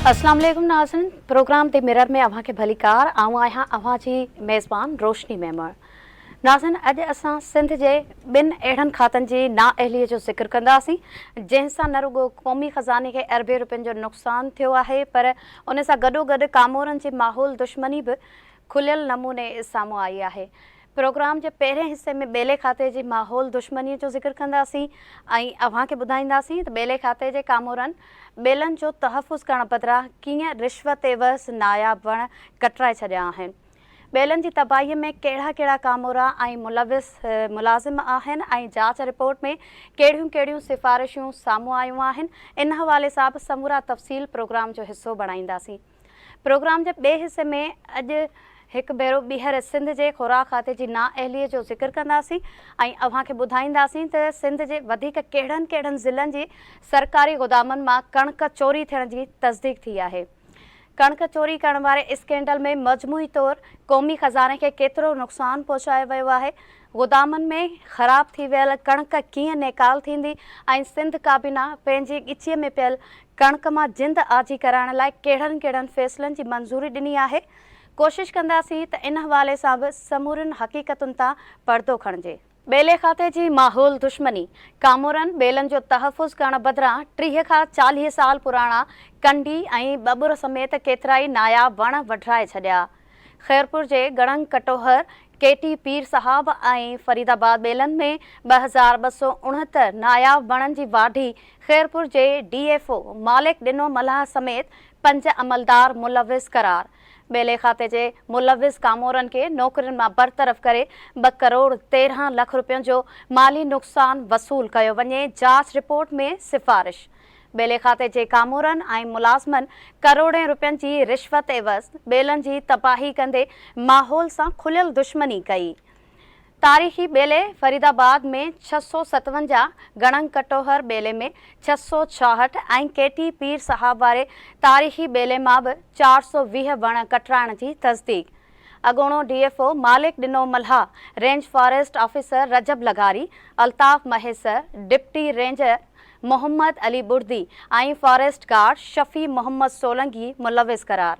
اسلام عليڪم ناظرين پروگرام the mirror ۾ اوهان کي ڀليڪار آئون آهيان اوهان جي ميزبان روشني ميمڻ ناظرين اڄ اسان سنڌ جي ٻن اهڙن کاتن جي نااهلي جو ذڪر ڪنداسين جنهن سان نه رڳو قومي خزاني کي اربين روپين جو نقصان ٿيو آهي پر ان سان گڏوگڏ ڪامورن جي ماحول دشمني به کليل نموني سامهون آئي آهي پروگرام جي پهرين حصي ۾ ٻيلي کاتي جي ماحول دشمني جو ذڪر ڪنداسين ۽ اوهان کي ٻڌائينداسين ته ٻيلي کاتي جي ڪامورن ٻيلن جو تحفظ ڪرڻ بدران ڪيئن رشوت عيوض ناياب وڻ ڪٽرائي ڇڏيا آهن. ٻيلن جي تباهي ۾ ڪهڙا ڪهڙا ڪامورا ۽ ملوث ملازم آهن ۽ جاچ رپورٽ ۾ ڪهڙيون ڪهڙيون سفارشون سامهون آيون آهن ان حوالي سان به سمورا تفصيل پروگرام جو حصو بڻائينداسين. پروگرام جي ٻئي حصي ۾ اڄ هڪ ڀيرو ٻيهر سنڌ جي خوراڪ کاتي جي نااهلي جو ذڪر ڪنداسين ۽ اوهان کي ٻڌائينداسين ته سنڌ جي وڌيڪ ڪهڙن ڪهڙن ضلعن جي سرڪاري گودامن مان ڪڻڪ چوري ٿيڻ جي تصديق ٿي آهي. ڪڻڪ چوري ڪرڻ واري اسڪينڊل ۾ مجموعي طور قومي خزاني کي ڪيترو نقصان پهچايو ويو آهي، گودامن ۾ خراب ٿي ويل ڪڻڪ ڪيئن نيڪال ٿيندي ۽ سنڌ ڪابينا پنهنجي ڳچيء ۾ پيل ڪڻڪ مان جند آجي ڪرائڻ لاء ڪهڙن ڪهڙن فيصلن جي منظوري ڏني آهي، ڪوشش ڪنداسين ته ان حوالي سان به سمورين حقيقتن تان پردو کڻجي. ٻيلي کاتي جي ماحول دشمني، ڪامورن ٻيلن جو تحفظ ڪرڻ بدران 30 کان 40 سال پراڻا ڪنڊي ۽ ٻٻر سميت ڪيترائي ناياب وڻ وڍرائي ڇڏيا. خيرپور جي گڙنگ ڪٽوهر، ڪيٽي پير صاحب ۽ فريد آباد ٻيلن ۾ 2269 ناياب وڻن جي واڍي خيرپور جي ڊي ايف او مالڪ ڏنو ملاح سميت پنج عملدار ملوث قرار، ٻيلي کاتي جي ملوث ڪامورن کي نوڪرين مان برطرف ڪري ٻه ڪروڙ 13 لک روپين جو مالي نقصان وصول ڪيو وڃي، جاچ رپورٽ ۾ سفارش. ٻيلي کاتي جي ڪامورن ۽ ملازمن ڪروڙين روپين جي رشوت عيوض ٻيلن جي تباهي ڪندي ماحول سان کليل دشمني ڪئي. تاريخي ٻيلي فريد آباد ۾ 657، گڻنگ ڪٽوهر ٻيلي ۾ 666 ۽ ڪيٽي پير صاحب واري تاريخي ٻيلي مان به 420 وڻ ڪٽرائڻ جي تصديق. اڳوڻو D F O Malik Dino Mallah, range forest officer Rajab لغاري، Altaf Mahesar, deputy ranger Muhammad Ali Burdi ۽ forest guard Shafi Muhammad Solangi ملوث قرار.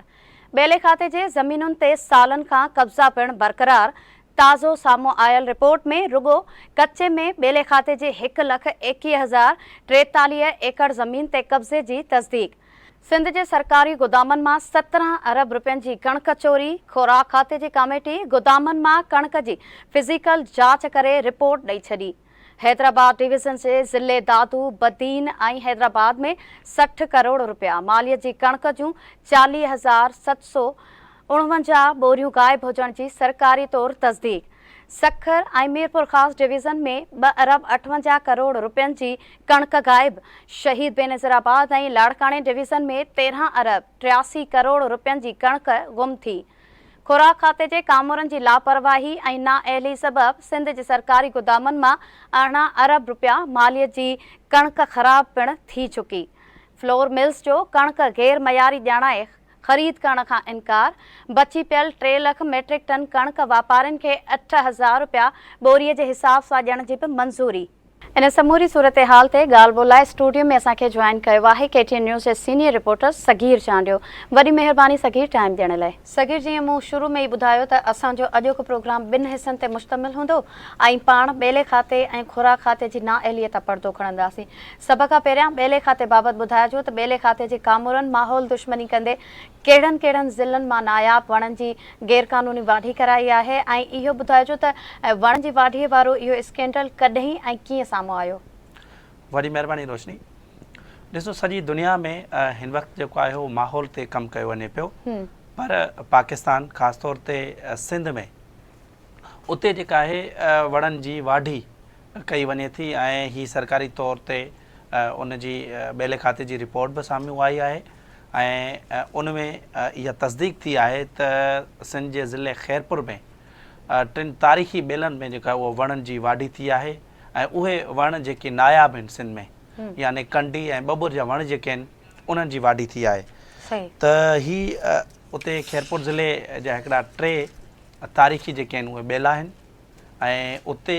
ٻيلي کاتي جي زمينن تي سالن کان قبضا پڻ برقرار، تازو سامهون آيل رپورٽ ۾ رڳو ڪچي ۾ ٻيلي کاتي جي هڪ لک 21043 ايڪڙ زمين تي قبضي جي تصديق. سنڌ جي سرڪاري گودامن مان 17 ارب رپين جي ڪڻڪ چوري، خوراڪ کاتي جي ڪاميٽي گودامن مان ڪڻڪ جي فزيڪل جاچ ڪري رپورٽ ڏئي ڇڏي. حيدرآباد ڊويزن جي ضلعي دادو، بدين ۽ حيدرآباد ۾ 60 ڪروڙ رپيا ماليت جي ڪڻڪ جون 40749 ٻوريون غائب هجڻ جي سرڪاري طور تصديق. سکر ۽ ميرپورخاص ڊويزن ۾ ٻه ارب 58 ڪروڙ رپين جي ڪڻڪ غائب، شهيد بينظيرآباد ۽ لاڙڪاڻي ڊويزن ۾ 13 ارب 83 ڪروڙ رپين جي ڪڻڪ گم ٿي. خوراڪ کاتي جي ڪامورن جي لاپرواهي ۽ نااهلي سبب سنڌ جي سرڪاري گودامن مان 18 ارب رپيا ماليت جي ڪڻڪ خراب پڻ ٿي چڪي. فلور ملز جو ڪڻڪ غير معياري ڄاڻائي خريد ڪرڻ کان انڪار، بچي پيل ٽي لک ميٽرڪ ٽن ڪڻڪ واپارين کي 8000 رپيا ٻوري جي حساب سان ڏيڻ جي به منظوري. ان سموري صورتحال تي ڳالهه ٻولهه لاء اسٽوڊيو ۾ اسان کي جوائن ڪيو آهي ڪي ٽي اين نيوز جي سينيئر رپورٽر صغير چانڊيو. وڏي مهرباني صغير ٽائيم ڏيڻ لاء. صغير جيئن مون شروع ۾ ئي ٻڌايو ته اسان جو اڄوڪو پروگرام ٻن حصن تي مشتمل هوندو ۽ پاڻ ٻيلي کاتي ۽ خوراڪ کاتي جي نااهلي تان پردو کڻنداسين. سڀ کان پهريان ٻيلي کاتي بابت ٻڌائجو ته ٻيلي کاتي جي ڪامورن ماحول دشمني ڪندي ڪهڙن ڪهڙن ضلعن مان ناياب وڻن جي غيرقانوني واڍي ڪرائي آهي ۽ اهو ٻڌائجو ته وڻن جي واڍي وارو اهو اسڪينڊل ڪڏهن ۽ ڪيئن سامهون آيو؟ وڏي مهرباني روشني. ڏسو سڄي دنيا ۾ هن وقت جيڪو آهي اهو ماحول تي ڪم ڪيو وڃي پيو پر پاڪستان خاص طور تي سنڌ ۾ اتي جيڪا آهي وڻن جي واڍي ڪئي وڃي ٿي ۽ هي سرڪاري طور تي ان جي ٻيلي کاتي جي رپورٽ به سامهون آئي آهي ۽ ان ۾ اها تصديق ٿي آهي ته سنڌ جي ضلعي خيرپور ۾ ٽن تاريخي ٻيلن ۾ جيڪا اهو وڻن جي واڍي ٿي آهي ۽ اهي وڻ جيڪي ناياب آهن سنڌ ۾ يعني ڪنڊي ۽ ٻٻر جا وڻ جيڪي آهن انهن جي واڍي ٿي آهي ته هي اتي خيرپور ضلعي جا هڪڙا ٽي تاريخي جيڪي آهن اهي ٻيلا آهن ۽ اتي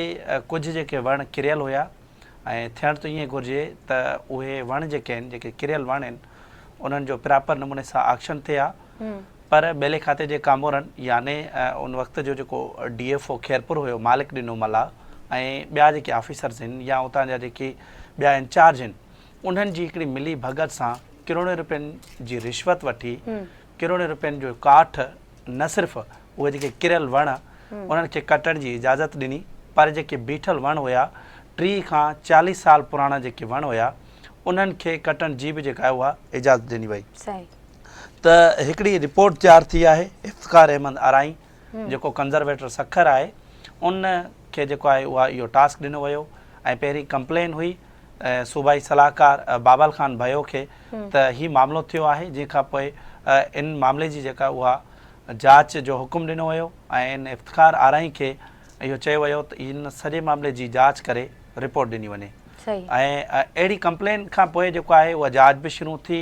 ڪجهه جيڪي وڻ ڪريل هيا ۽ ٿيڻ ته ائين گهرجي ته اهي وڻ جيڪي آهن جيڪي ڪريل وڻ آهن انهن جو پراپر نموني سان آڪشن ٿئي ها پر ٻيلي کاتي جي ڪامورن يعني ان وقت جو جيڪو ڊي ايف او خيرپور هيو مالڪ ڏنو ملاح ۽ ٻيا جيڪي آفيسرز آهن يا اتان جا جيڪي ٻيا انچارج آهن انهن جي هڪڙي ملي ڀڳت سان ڪروڙين روپين جي رشوت وٺي ڪروڙين روپين جو ڪاٺ نه صرف اهي جيڪي ڪريل وڻ انهن کي ڪٽڻ جي اجازت ڏني پر جيڪي بيٺل وڻ هيا 30 کان 40 سال پراڻا جيڪي وڻ هيا انهن کي ڪٽڻ جي به جيڪا اها اجازت ڏني وئي ته هڪڙي رپورٽ تيار ٿي آهي افتخار احمد آرائين جيڪو ڪنزرويٽر سکر آهي ان کي جيڪو آهي اها اهو ٽاسڪ ڏنو ويو ۽ پهرين ڪمپلين هئي صوبائي صلاحڪار بابل خان ڀيو کي ته هي معاملو ٿيو آهي جنهن کان پوء ان معاملي جي جيڪا اها جاچ جو حڪم ڏنو ويو ۽ ان افتخار آرائين کي اهو چيو ويو ته ان سڄي معاملي جي جاچ ڪري رپورٽ ڏني وڃي ۽ اهڙي ڪمپلين کان پوء جيڪو آهي اها جاچ به شروع ٿي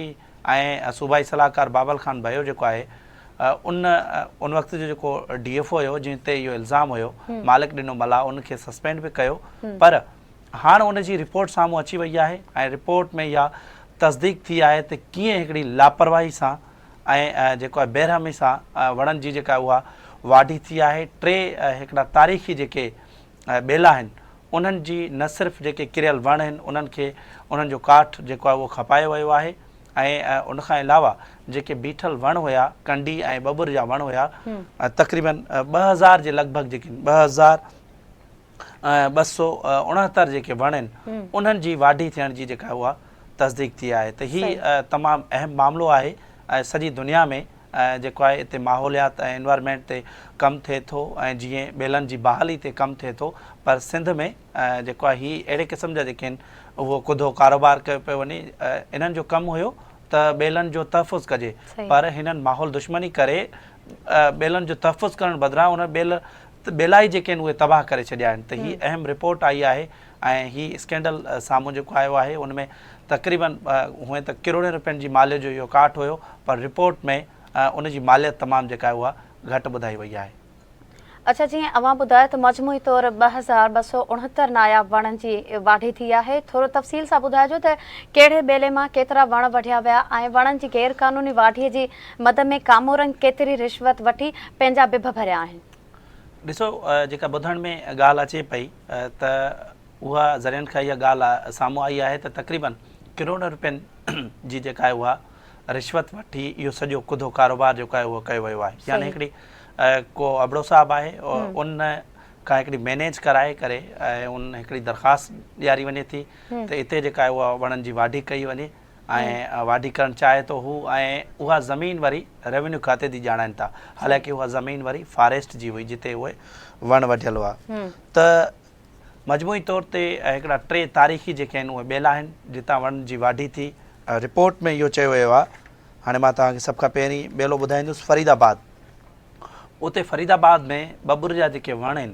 ۽ صوبائي صلاحڪار بابل خان ڀيو جيڪو آهي ان ان وقت جو جيڪو ڊي ايف او هيو جنهن تي اهو الزام هيو مالڪ ڏنو ملاح ان کي سسپينڊ به ڪيو پر هاڻ ان جي رپورٽ سامهون اچي وئي آهي ۽ رپورٽ ۾ اها تصديق ٿي آهي ته ڪيئن هڪڙي لاپرواهي سان ۽ جيڪو آهي بيرحمي سان وڻن جي جيڪا اها واڍي ٿي آهي ٽي هڪڙا تاريخي جيڪي ٻيلا آهن انهن جي نه صرف جيڪي ڪريل وڻ آهن انهن کي انهن جو ڪاٺ جيڪو آهي اهو کپايو ويو آهي ۽ ان کان علاوه جيڪي بيٺل وڻ هيا ڪنڊي ۽ ٻٻر جا وڻ هيا تقريبن 2000 جي لڳ ڀڳ جيڪي 2269 جيڪي وڻ آهن انهن جي واڍي ٿيڻ جي جيڪا اها تصديق ٿي آهي ته هي تمام اهم معاملو آهي ۽ سڄي دنيا ۾ جيڪو آهي اتي ماحوليات ۽ انوائرمينٽ تي ڪم ٿئي ٿو ۽ جيئن ٻيلن جي بحالي تي ڪم ٿئي ٿو پر سنڌ ۾ جيڪو آهي هي اهڙي قسم جا جيڪي آهن اهو ڪڌو ڪاروبار ڪيو پيو وڃي انهن جو ڪم هيو ته ٻيلن جو تحفظ ڪجي پر هنن ماحول دشمني ڪري ٻيلن جو تحفظ ڪرڻ بدران ان ٻيل ته ٻيلائي جيڪي آهن اهي تباهه ڪري ڇڏيا آهن ته هي اهم رپورٽ آئي آهي ۽ هي اسڪينڊل سامهون جيڪو آيو آهي ان ۾ تقريبن هونئن ته ڪروڙين روپين جي ماليت جو اهو ڪاٺ هيو پر رپورٽ ۾ ان جي ماليت تمام جيڪا آهي اها گهٽ ٻڌائي وئي آهي. اڇا جيئن اوهان ٻڌايو ته مجموعي طور 2269 ناياب وڻن جي واڍي ٿي آهي ٿورو تفصيل سان ٻڌائجو ته ڪهڙي ٻيلي مان ڪيترا وڻ وڍيا ويا ۽ وڻن جي غير قانوني واڍي جي مد ۾ ڪامورن ڪيتري رشوت وٺي پنهنجا بڀ ڀريا آهن. ڏسو جيڪا ٻڌڻ ۾ ڳالهه اچي پئي ته اها ذريعن کان اها ڳالهه سامهون آئي آهي ته تقريبن ڪروڙين روپين جي جيڪا آهي اها رشوت وٺي اهو سڄو ڪڌو ڪاروبار جيڪو آهي اهو ڪيو ويو آهي يعني هڪڙي ڪو ابڙو صاحب آهي ان کان هڪڙي مينيج ڪرائي ڪري ۽ ان هڪڙي درخواست ڏياري وڃي ٿي ته اتي جيڪا آهي اها وڻن جي واڍي ڪئي وڃي ۽ واڍي ڪرڻ چاهي ٿو هو ۽ اها زمين وري ريونيو کاتي جي ڄاڻائن ٿا حالانڪه اها زمين وري فاريسٽ جي هئي جتي اهي وڻ وڍيل هئا ته مجموعي طور تي هڪڙا ٽي تاريخي جيڪي آهن اهي ٻيلا آهن جتان وڻن جي واڍي ٿي. رپورٽ ۾ اهو چيو ويو آهي هاڻي مان توهان کي سڀ کان پهرين ٻيلو ٻڌائيندس فريد آباد اتي فريد آباد ۾ ٻٻر جا جيڪي وڻ آهن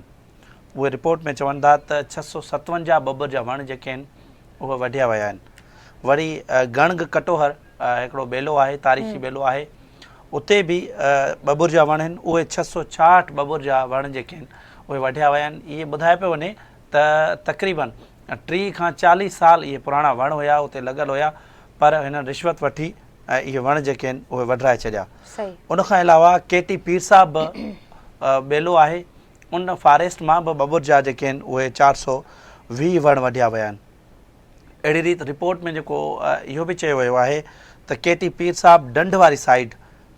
اهي رپورٽ ۾ چون ٿا ته 657 ٻٻر جا وڻ جيڪي آهن اهي وڍيا ويا آهن. وري گڻگ ڪٽوهر هڪڙو ٻيلو آهي، تاريخي ٻيلو آهي، اتي به ٻٻر جا وڻ آهن، اهي 666 ٻٻر جا وڻ جيڪي آهن اهي وڍيا ويا آهن. اهي ٻڌايو پيو وڃي ته تقريبن 30 کان 40 سال اهي پراڻا وڻ هيا اتي لڳل هيا پر هنن رشوت وٺي ۽ اهي وڻ جيڪي آهن اهي وڍرائي ڇڏيا. ان کان علاوه ڪي ٽي پير صاحب به ٻيلو آهي ان فاريسٽ مان به ٻٻر جا جيڪي آهن اهي 420 وڻ وڍيا ويا آهن. اهڙي ريت رپورٽ ۾ جيڪو اهو به چيو ويو آهي ته ڪي ٽي پير صاحب ڍنڍ واري سائيڊ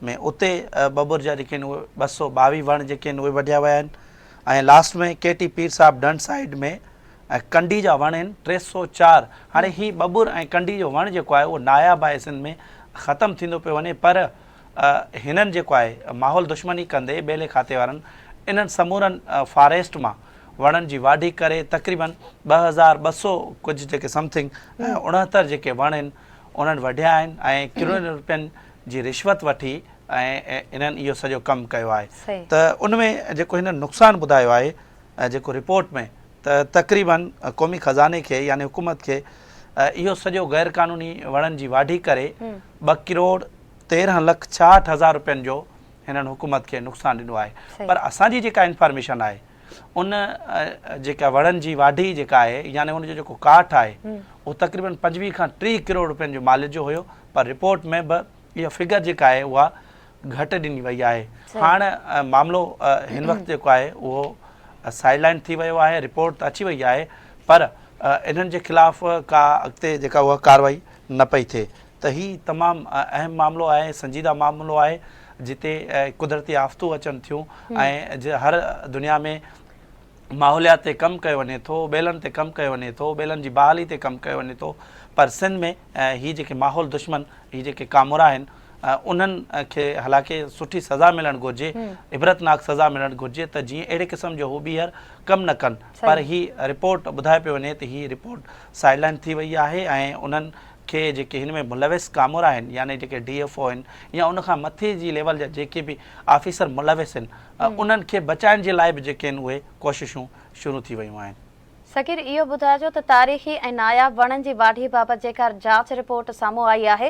۾ اتي ٻٻر جا جيڪي آهن اهي 222 وڻ جيڪي آهن اهي وڍيا ويا آهن ۽ لاسٽ ۾ ڪي ٽي پير صاحب ڍنڍ سائيڊ ۾ ڪنڊي جا وڻ آهن 304 هاڻي هي ٻٻر ۽ ڪنڊي جو وڻ جيڪو آهي اهو ناياب آهي سنڌ ۾ ختم ٿيندو پيو وڃي پر هنن جيڪو آهي ماحول دشمني ڪندي ٻيلي کاتي وارن انهن سمورن فاريسٽ مان وڻن جي واڍي ڪري تقريبن 2200 ڪجهه جيڪي سمٿنگ 69 جيڪي وڻ آهن انهن وڍيا آهن ۽ ڪروڙين روپين جي رشوت وٺي ۽ انهن اهو سڄو ڪم ڪيو آهي ته ان ۾ جيڪو هنن نقصان ٻڌايو آهي جيڪو رپورٽ ۾ ته تقريبن قومي خزاني کي يعني حڪومت کي اهو سڄو غير قانوني وڻن جي واڍي ڪري 2 ڪروڙ 13 لک 66 هزار روپين جو هنن حڪومت کي نقصان ڏنو آهي پر اسان جي جيڪا انفارميشن آهي. ان جيڪا وڻن جي واڍي جيڪا آهي يعني ان جو جيڪو ڪاٺ آهي اهو تقريبن 25 کان 30 ڪروڙ روپين جو ماليت جو هيو پر رپورٽ ۾ به اها فگر جيڪا آهي اها گهٽ ڏني وئي آهي. هاڻ معاملو هن وقت جيڪو آهي اهو سائيڊ لائن ٿي ويو آهي، رپورٽ ته اچي وئي آهي پر انهن جي خلاف ڪا اڳتي جيڪا اها ڪارروائي نه پئي ٿئي ته هي تمام اهم معاملو آهي، سنجيده معاملو آهي جتي قدرتي آفتون اچن ٿيون ۽ هر دنيا ۾ ماحوليات تي ڪم ڪيو وڃي ٿو، ٻيلن تي ڪم ڪيو وڃي ٿو، ٻيلن جي بحالي تي ڪم ڪيو وڃي ٿو پر سنڌ ۾ هي جيڪي ماحول دشمن هي جيڪي ڪامورا آهن انهن کي حالانڪه سٺي سزا ملڻ گهرجي، عبرتناڪ سزا ملڻ گهرجي ته جيئن اهڙي قسم جو هو ٻيهر ڪم نه ڪن پر هي رپورٽ ٻڌايو پيو وڃي ته هي رپورٽ سائيڊ لائن ٿي وئي آهي ۽ انهن کي جيڪي هن ۾ ملوث ڪامورا آهن يعني جيڪي ڊي ايف او آهن يا ان کان مٿي جي ليول جا جيڪي به آفيسر ملوث آهن انهن کي بچائڻ جي لاء به جيڪي آهن اهي ڪوششون شروع ٿي ويون آهن. سکير اهو ٻڌائجو ته تاريخي ۽ ناياب وڻن جي واڍي بابت جيڪا جاچ رپورٽ سامهون آئي آهي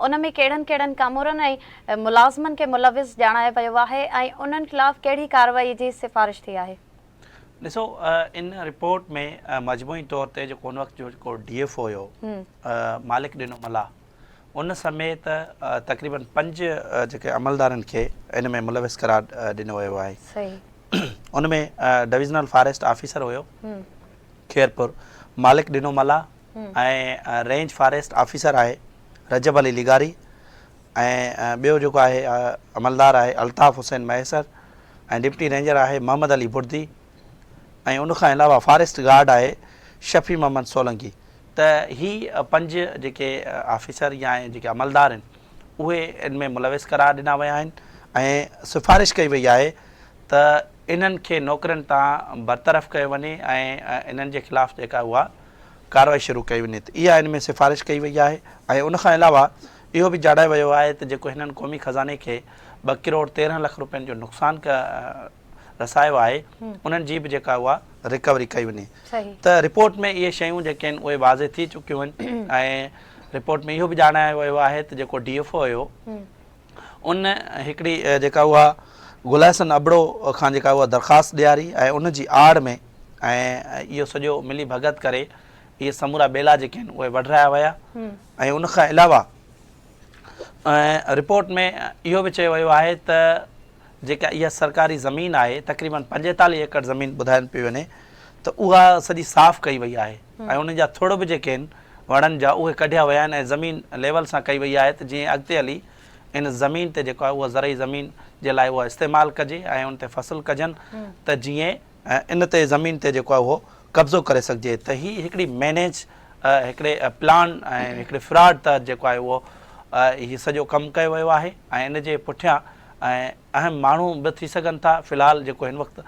ان ۾ ڪهڙن ڪهڙن ڪامورن ۽ ملازمن کي ملوث ڄاڻايو ويو آهي ۽ انهن خلاف ڪهڙي ڪارروائي جي سفارش ٿي آهي؟ ڏسو ان رپورٽ ۾ مجموعي طور تي جيڪو ان وقت جو جيڪو ڊي ايف او هيو مالڪ ڏنو ملاح ان سميت تقريبن پنج جيڪي عملدارن کي ان ۾ ملوث قرار ڏنو ويو آهي ان ۾ ڊويزنل فاريسٽ آفيسر هيو خيرپور مالڪ ڏنو ملاح ۽ رينج فاريسٽ آفيسر آهي رجب علي لغاري ۽ ٻيو جيڪو آهي عملدار آهي الطاف حسين مهيسر ۽ ڊپٽي رينجر آهي محمد علي بردي ۽ ان کان علاوه فاريسٽ گارڊ آهي شفيع محمد سولنگي ته هي پنج جيڪي آفيسر يا جيڪي عملدار آهن اهي ان ۾ ملوث قرار ڏنا ويا آهن ۽ سفارش ڪئي وئي آهي ته انهن کي نوڪرين تان برطرف ڪيو وڃي ۽ انهن جي خلاف جيڪا اها ڪارروائي شروع ڪئي وڃي ته اها ان ۾ سفارش ڪئي وئي آهي ۽ ان کان علاوه اهو به ڄاڻايو ويو آهي ته جيڪو هنن قومي خزاني کي ٻه ڪروڙ 13 لک روپين جو نقصان رسايو آهي انهن جي به جيڪا اها رڪوري ڪئي وڃي ته رپورٽ ۾ اهي شيون جيڪي آهن اهي واضح ٿي چڪيون آهن ۽ رپورٽ ۾ اهو به ڄاڻايو ويو آهي ته جيڪو ڊي ايف او هيو ان هڪڙي جيڪا اها گل حسن ابڙو کان جيڪا اها درخواست ڏياري ۽ ان جي آڙ ۾ ۽ اهو سڄو ملي ڀڳت ڪري اهي سمورا ٻيلا جيڪي آهن اهي وڍرايا ويا ۽ ان کان علاوه رپورٽ ۾ اهو به چيو ويو آهي ته جيڪا اها سرڪاري زمين آهي تقريبن 45 ايڪڙ زمين ٻڌائن پئي وڃي ته اها سڄي صاف ڪئي وئي آهي ۽ انهن جا ٿڙ به جيڪي آهن وڻن جا اهي ڪڍيا ويا آهن ۽ زمين ليول سان ڪئي وئي آهي ته جيئن اڳتي هلي ان زمين تي جيڪو آهي اها زرعي زمين جي لاء اها استعمال ڪجي ۽ ان تي فصل ڪجن ته جيئن ان تي زمين تي جيڪو آهي اهو قبضو ڪري سگهجي ته هي هڪڙي مينيج هڪڙي پلان ۽ هڪڙي فراڊ تحت جيڪو آهي اهو هي سڄو ڪم ڪيو ويو آهي ۽ ان جي پٺيان ۽ اهم ماڻهو به ٿي سگهن ٿا في الحال جيڪو هن وقت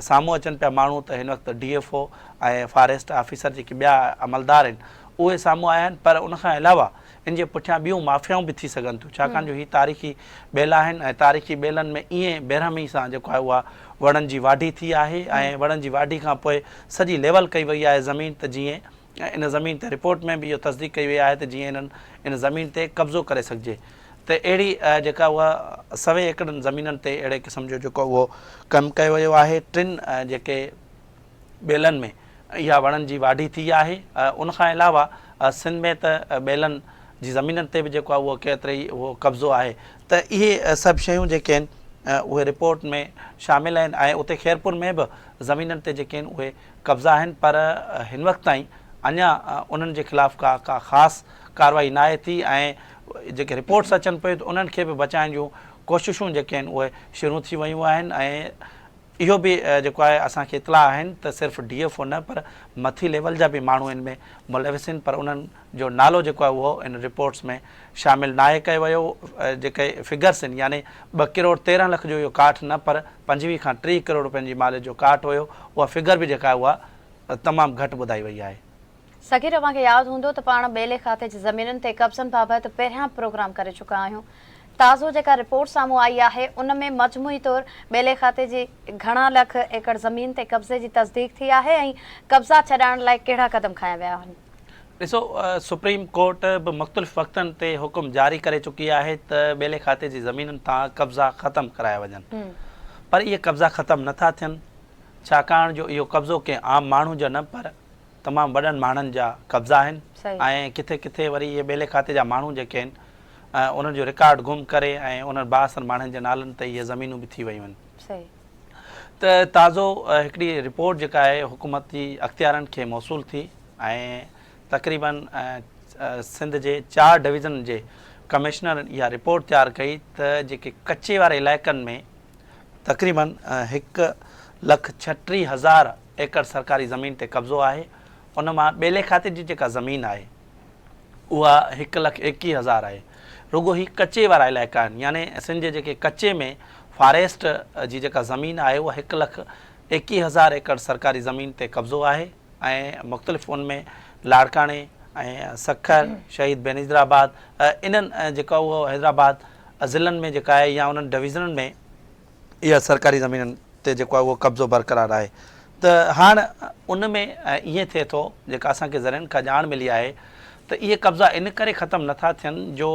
سامهون اچن پيا ماڻهو ته هن وقت D F O ۽ forest officer جيڪي ٻيا عملدار آهن اهي سامهون آيا آهن پر ان کان علاوه ان جي پٺيان ٻيون مافيائون به ٿي سگهن ٿيون ڇاڪاڻ جو هي تاريخي ٻيلا آهن ۽ تاريخي ٻيلن ۾ ائين بيرحمي سان جيڪو آهي اها وڻن جي واڍي ٿي آهي ۽ وڻن جي واڍي کان پوء سڄي ليول ڪئي وئي آهي زمين ته جيئن ان زمين تي رپورٽ ۾ به اهو تصديق ڪئي وئي آهي ته جيئن انهن ان زمين تي قبضو ڪري سگهجي ته اهڙي جيڪا اها سوين ايڪڙن زمينن تي اهڙي قسم جو جيڪو اهو ڪم ڪيو ويو آهي ٽن جيڪي ٻيلن ۾ اها وڻن جي واڍي ٿي آهي ان کان علاوه سنڌ ۾ ته ٻيلن جي زمينن تي به جيڪو آهي اهو ڪيتري اهو قبضو آهي ته اهي سڀ شيون جيڪي آهن اهي رپورٽ ۾ شامل آهن ۽ اتي خيرپور ۾ به زمينن تي جيڪي آهن اهي قبضا آهن پر هن وقت تائين اڃا انهن جي خلاف ڪا ڪا خاص ڪارروائي ناهي ٿي ۽ جيڪي رپورٽس اچن پيون ته انهن کي به بچائڻ جون ڪوششون جيڪي آهن اهي شروع ٿي ويون آهن ۽ اهو به جيڪو آهي اسان کي اطلاع آهن ته صرف ڊي ايف او نه پر مٿي ليول جا به ماڻهو ان ۾ ملوث آهن پر انهن جو نالو جيڪو آهي اهو ان رپورٽس ۾ شامل ناهي ڪيو ويو جيڪي فگرس آهن يعني ٻه ڪروڙ 13 لک جو اهو ڪاٺ نه پر 25 کان 30 ڪروڙ روپين جي ماليت جو ڪاٺ هيو اها فگر به جيڪا آهي اها تمام گهٽ ٻڌائي وئي آهي. صغير اوهان کي ياد هوندو ته پاڻ ٻيلي کاتي جي زمينن تي قبضن بابت پهريان پروگرام ڪري چڪا آهيون. تازو جيڪا رپورٽ سامهون آئي آهي ان ۾ مجموعي طور ٻيلي کاتي جي گهڻا لک ايڪڙ زمين تي قبضي جي تصديق ٿي آهي ۽ قبضا ڇڏائڻ لاء ڪهڙا قدم کنيا ويا آهن. ڏسو سپريم ڪورٽ به مختلف وقتن تي حڪم جاري ڪري چڪي آهي ته ٻيلي کاتي جي زمينن تان قبضا ختم ڪرايا وڃن پر اهي قبضا ختم نه ٿا ٿين. ڇاڪاڻ جو اهو قبضو ڪنهن عام ماڻهو جو نه پر تمام وڏن ماڻهن جا قبضا آهن ۽ ڪٿي ڪٿي وري اهي ٻيلي کاتي جا ماڻهو جيڪي آهن انهن جو رڪارڊ گم ڪري ۽ انهن بااثر ماڻهن جي نالن تي اهي زمينون به ٿي ويون آهن ته تازو هڪڙي رپورٽ جيڪا آهي حڪومتي اختيارن کي موصول ٿي ۽ تقريبن سنڌ جي چار ڊويزنن جي ڪمشنرن اها رپورٽ تيار ڪئي ته جيڪي ڪچي واري علائقن ۾ تقريبن 1,36,000 ايڪڙ سرڪاري زمين تي قبضو آهي ان مان ٻيلي کاتي جي جيڪا زمين آهي اها 1,21,000 آهي رڳو هي ڪچي وارا علائقا آهن يعني سنڌ جي جيڪي ڪچي ۾ فاريسٽ جي جيڪا زمين آهي اها 1,21,000 ايڪڙ سرڪاري زمين تي قبضو آهي ۽ مختلف ان ۾ لاڙڪاڻي ۽ سکر شهيد بينظير آباد انهن جيڪا اهو حيدرآباد ضلعن ۾ جيڪا آهي يا انهن ڊويزنن ۾ اها سرڪاري زمينن تي جيڪو آهي اهو قبضو برقرار آهي ته هاڻ ان ۾ ائين ٿئي ٿو جيڪا اسان کي ذريعن کان ڄاڻ ملي آهي ته اهي قبضا ان ڪري ختم نٿا ٿين جو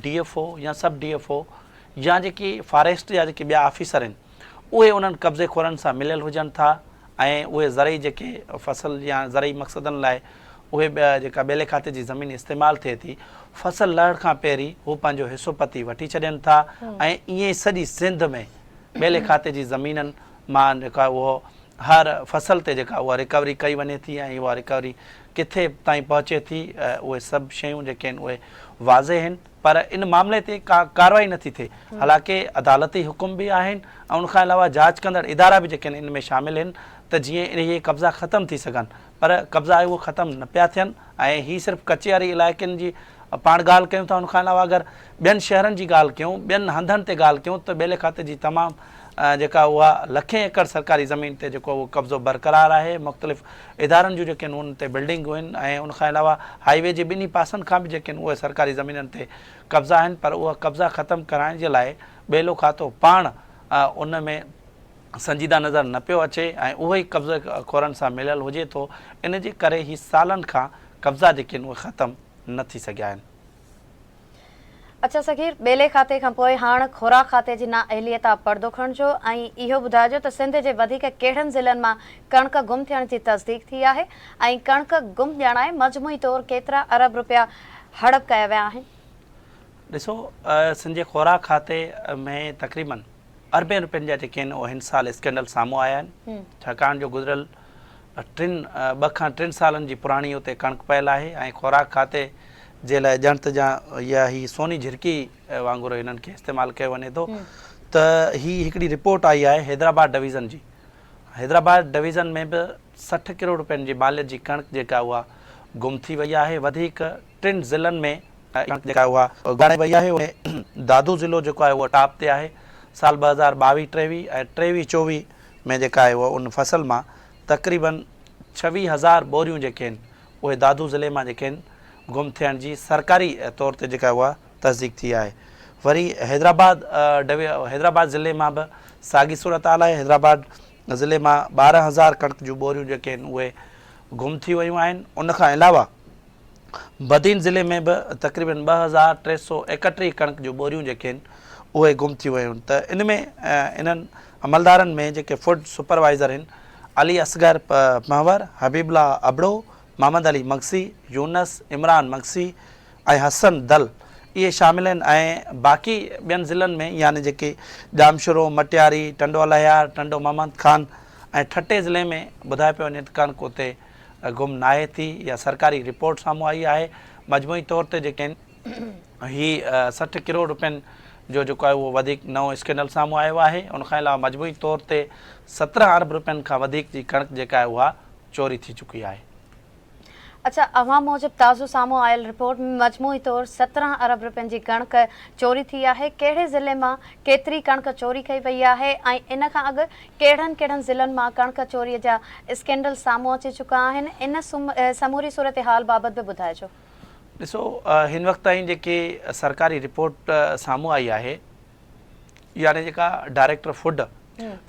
ڊي ايف او يا سب ڊي ايف او يا جيڪي فاريسٽ جا جيڪي ٻيا آفيسر آهن اهي انهن قبضي خورن سان مليل هجن ٿا ۽ اهي زرعي جيڪي فصل يا زرعي مقصدن لاء اهي جيڪا ٻيلي کاتي جي زمين استعمال ٿئي ٿي فصل لهڻ کان پهرين هو پنهنجو حصو پتي وٺي ڇڏين ٿا ۽ ائين ئي سڄي سنڌ ۾ ٻيلي کاتي جي زمينن مان جيڪا اهو هر فصل تي جيڪا اها رڪوري ڪئي وڃي ٿي ۽ اها رڪوري ڪٿي تائين پهچي ٿي اهي سڀ شيون جيڪي آهن اهي واضح آهن پر ان معاملي تي ڪا ڪارروائي نٿي ٿئي حالانڪه عدالتي حڪم به آهن ۽ ان کان علاوه جاچ ڪندڙ ادارا به جيڪي آهن ان ۾ شامل آهن ته جيئن اهي قبضا ختم ٿي سگهن پر قبضا اهي ختم نه پيا ٿين ۽ هي صرف ڪچي واري علائقن جي پاڻ ڳالهه ڪيون ٿا ان کان علاوه اگر ٻين شهرن جي ڳالهه ڪيون ٻين هنڌن تي ڳالهه ڪيون ته ٻيلي کاتي جي تمام جيڪا اها لکين ايڪڙ سرڪاري زمين تي جيڪو اهو قبضو برقرار آهي مختلف ادارن جون جيڪي آهن ان تي بلڊنگون آهن ۽ ان کان علاوه هائي وي جي ٻنهي پاسن کان به جيڪي آهن اهي سرڪاري زمينن تي قبضا آهن پر اها قبضا ختم ڪرائڻ جي لاء ٻيلو کاتو پاڻ ان ۾ سنجيده نظر نه پيو اچي ۽ اهو ئي قبضي خورن سان مليل هجي ٿو ان جي ڪري هي سالن کان قبضا جيڪي آهن اهي ختم نه ٿي سگهيا آهن. اڇا صغير، ٻيلي کاتي کان پوء هاڻ خوراڪ کاتي جي نااهليء تان پردو کڻجو ۽ اهو ٻڌائجو ته سنڌ جي وڌيڪ ڪهڙن ضلعن مان ڪڻڪ گم ٿيڻ جي تصديق ٿي آهي ۽ ڪڻڪ گم ڄاڻائي مجموعي طور ڪيترا ارب رپيا هڙپ ڪيا ويا آهن؟ ڏسو سنڌ جي خوراڪ کاتي ۾ تقريبن اربين روپين جا جيڪي آهن اهي هن سال اسڪينڊل سامهون آيا آهن ڇاڪاڻ جو گذريل ٽن ٻه کان ٽن سالن جي پراڻي اتي ڪڻڪ پيل آهي ۽ خوراڪ کاتي جي لاء ڄڻ ته جا يا هي سوني جھرڪي وانگر هنن کي استعمال ڪيو وڃي ٿو ته هي هڪڙي رپورٽ آئي آهي حيدرآباد ڊويزن جي حيدرآباد ڊويزن ۾ به 60 ڪروڙ روپين جي ماليت جي ڪڻڪ جيڪا اها گم ٿي وئي آهي وڌيڪ ٽن ضلعن ۾ ڪڻڪ جيڪا آهي اها ڳاڻي وئي آهي ان ۾ دادو ضلعو جيڪو آهي اهو ٽاپ تي آهي سال 2022 23 ۽ 23 24 ۾ جيڪا آهي اها ان فصل مان تقريبن 26 هزار ٻوريون جيڪي آهن اهي دادو ضلعي مان جيڪي آهن گم ٿيڻ جي سرڪاري طور تي جيڪا اها تصديق ٿي آهي وري حيدرآباد حيدرآباد ضلعي مان به ساڳي صورتحال آهي حيدرآباد ضلعي مان 12 هزار ڪڻڪ جون ٻوريون جيڪي آهن اهي گم ٿي ويون آهن ان کان علاوه بدين ضلعي ۾ به تقريبن 2331 ڪڻڪ جون ٻوريون جيڪي آهن اهي گم ٿي ويون ته ان ۾ انهن عملدارن ۾ جيڪي فوڊ سپروائيزر آهن علي اصغر پنهور، حبيب الله ابڙو، محمد علي مگسي، يونس، عمران مگسي ۽ حسن دل اهي شامل آهن ۽ باقي ٻين ضلعن ۾ يعني جيڪي ڄامشورو، مٽياري، ٽنڊو الهيار، ٽنڊو محمد خان ۽ ٺٽي ضلعي ۾ ٻڌايو پيو وڃي ته ڪڻڪ اتي گم ناهي ٿي يا سرڪاري رپورٽ سامهون آئي آهي مجموعي طور تي جيڪي هي 60 ڪروڙ روپين جو جيڪو آهي اهو وڌيڪ نئون اسڪينڊل سامهون آيو آهي ان کان علاوه مجموعي طور تي 17 ارب روپين کان وڌيڪ جي ڪڻڪ جيڪا آهي اها چوري ٿي چڪي آهي. اڇا اوهان موجب تازو سامهون آيل رپورٽ ۾ مجموعي طور 17 ارب روپين جي ڪڻڪ چوري ٿي آهي ڪهڙي ضلعي مان ڪيتري ڪڻڪ چوري ڪئي وئي آهي ۽ ان کان اڳ ڪهڙن ڪهڙن ضلعن مان ڪڻڪ چوري جا اسڪينڊل سامهون اچي چڪا آهن ان سموري صورتحال بابت به ٻڌائجو. ڏسو هن وقت تائين جيڪي سرڪاري رپورٽ سامهون آئي آهي يعني جيڪا ڊائريڪٽر فوڊ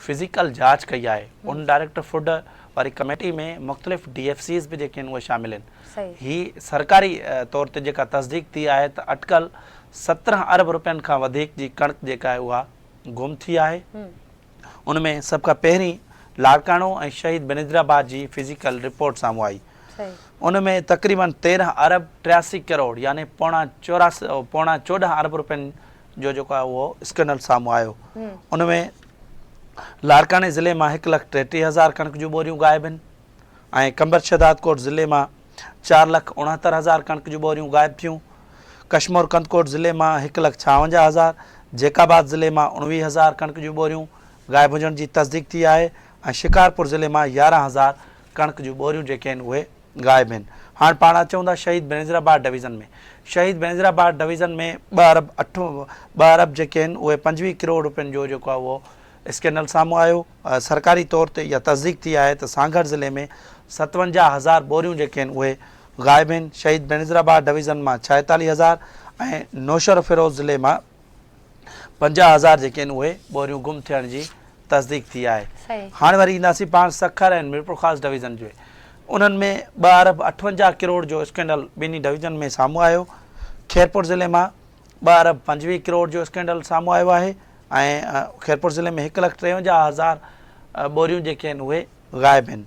فزيڪل جاچ ڪئي آهي ان ڊائريڪٽر فوڊ واري ڪميٽي ۾ مختلف ڊي ايف سيز به جيڪي آهن اهي شامل آهن هي سرڪاري طور تي جيڪا تصديق ٿي آهي ته اٽڪل 17 ارب روپين کان وڌيڪ جي ڪڻڪ جيڪا آهي اها گم ٿي آهي ان ۾ سڀ کان پهرين لاڙڪاڻو ۽ شهيد بينظيرآباد جي فزيڪل رپورٽ سامهون آئي. ان ۾ تقريبن 13 ارب 83 ڪروڙ يعني پوڻا 84 پوڻا 14 ارب روپين جو جيڪو آهي اهو اسڪينڊل سامهون آيو. ان ۾ لاڙڪاڻي ضلعي مان هڪ لک 33 هزار ڪڻڪ جون ٻوريون غائب آهن ۽ قمبر شهدادڪوٽ ضلعي مان چار لک 69 هزار ڪڻڪ جون ٻوريون غائب ٿيون. ڪشمور ڪنڌڪوٽ ضلعي مان هڪ لک 56 هزار، جيڪب آباد ضلعي مان 19 هزار ڪڻڪ جون ٻوريون غائب هجڻ جي تصديق ٿي آهي ۽ شڪارپور ضلعي مان 11 هزار ڪڻڪ جون ٻوريون جيڪي آهن اهي غائب آهن. هاڻ پاڻ اچون ٿا شهيد بينظيرآباد ڊويزن ۾. شهيد بينظيرآباد ڊويزن ۾ ٻه ارب اٺ ٻه ارب جيڪي آهن اهي 25 ڪروڙ روپين جو جيڪو آهي اهو اسڪينڊل سامهون آيو. سرڪاري طور تي اها تصديق ٿي آهي ته سانگهڙ ضلعي ۾ 57 هزار ٻوريون جيڪي آهن اهي غائب آهن. شهيد بينظيرآباد ڊويزن مان 46 هزار ۽ نوشهروفيروز ضلعي مان 50 هزار جيڪي آهن اهي ٻوريون گم ٿيڻ جي تصديق ٿي آهي. هاڻي وري اينداسين پاڻ سکر ۽ ميرپورخاص ڊويزن جي انهن ۾ ٻه ارب 58 ڪروڙ جو اسڪينڊل ٻنهي ڊويزن ۾ سامهون آيو. خيرپور ضلعي مان ٻه ارب 25 ڪروڙ جو اسڪينڊل سامهون آيو آهي ۽ خيرپور ضلعي ۾ هڪ لک 53 هزار ٻوريون جيڪي آهن اهي غائب آهن.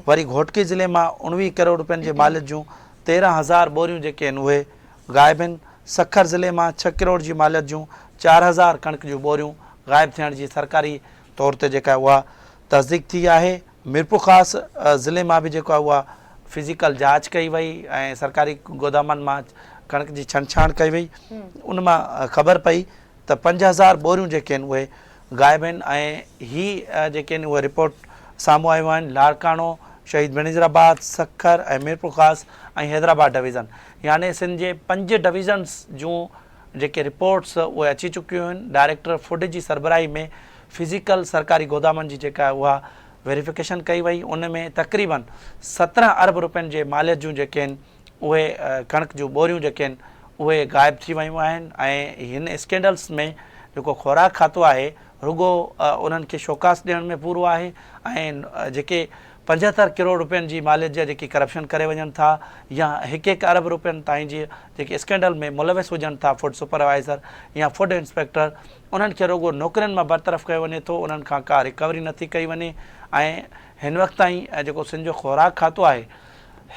وري گهوٽڪي ضلعي مان 19 ڪروڙ روپين جي ماليت جون 13 هزار ٻوريون جيڪي آهن اهي غائب آهن. سکر ضلعي مان ڇهه ڪروڙ جي ماليت جون 4000 ڪڻڪ جون ٻوريون غائب ٿيڻ جي سرڪاري طور تي جيڪا اها تصديق ٿي آهي. ميرپورخاص ضلعي مان به جيڪو آهي اها فزيڪل جاچ ڪئي وئي ۽ سرڪاري گودامن مان ڪڻڪ جي ڇنڊڇاڻ ڪئي وئي ان مان خبر پئي ته 5000 ٻوريون جيڪي آهن اهي غائب آهن ۽ هي جيڪي آهن اهي رپورٽ سامهون آيون آهن لاڙڪاڻو، شهيد بينظيرآباد، سکر ۽ ميرپورخاص ۽ حيدرآباد ڊويزن يعني سنڌ جي پنج ڊويزنز جون جيڪي رپورٽس اهي اچي چڪيون آهن ڊائريڪٽر فوڊ جي سربراهي ۾ فزيڪل سرڪاري گودامن جي جيڪا اها ويريفڪيشن ڪئي وئي ان ۾ تقريبن 17 ارب روپين جي ماليت جون جيڪي آهن اهي ڪڻڪ جون ٻوريون جيڪي آهن اهي غائب ٿي ويون آهن ۽ هن اسڪينڊلس ۾ جيڪو خوراڪ کاتو آهي رڳو انهن کي شوڪاس ڏيڻ ۾ پورو آهي ۽ جيڪي 75 ڪروڙ روپين جي ماليت جا جيڪي ڪرپشن ڪري وڃن ٿا يا هڪ هڪ ارب روپين تائين جي جيڪي اسڪينڊل ۾ ملوث هجن ٿا فوڊ سپروائيزر يا فوڊ انسپيڪٽر انهن کي رڳو نوڪرين مان برطرف ڪيو وڃي ٿو انهن کان ڪا رڪوري نٿي ڪئي وڃي ۽ هن وقت تائين جيڪو سنڌ جو خوراڪ کاتو آهي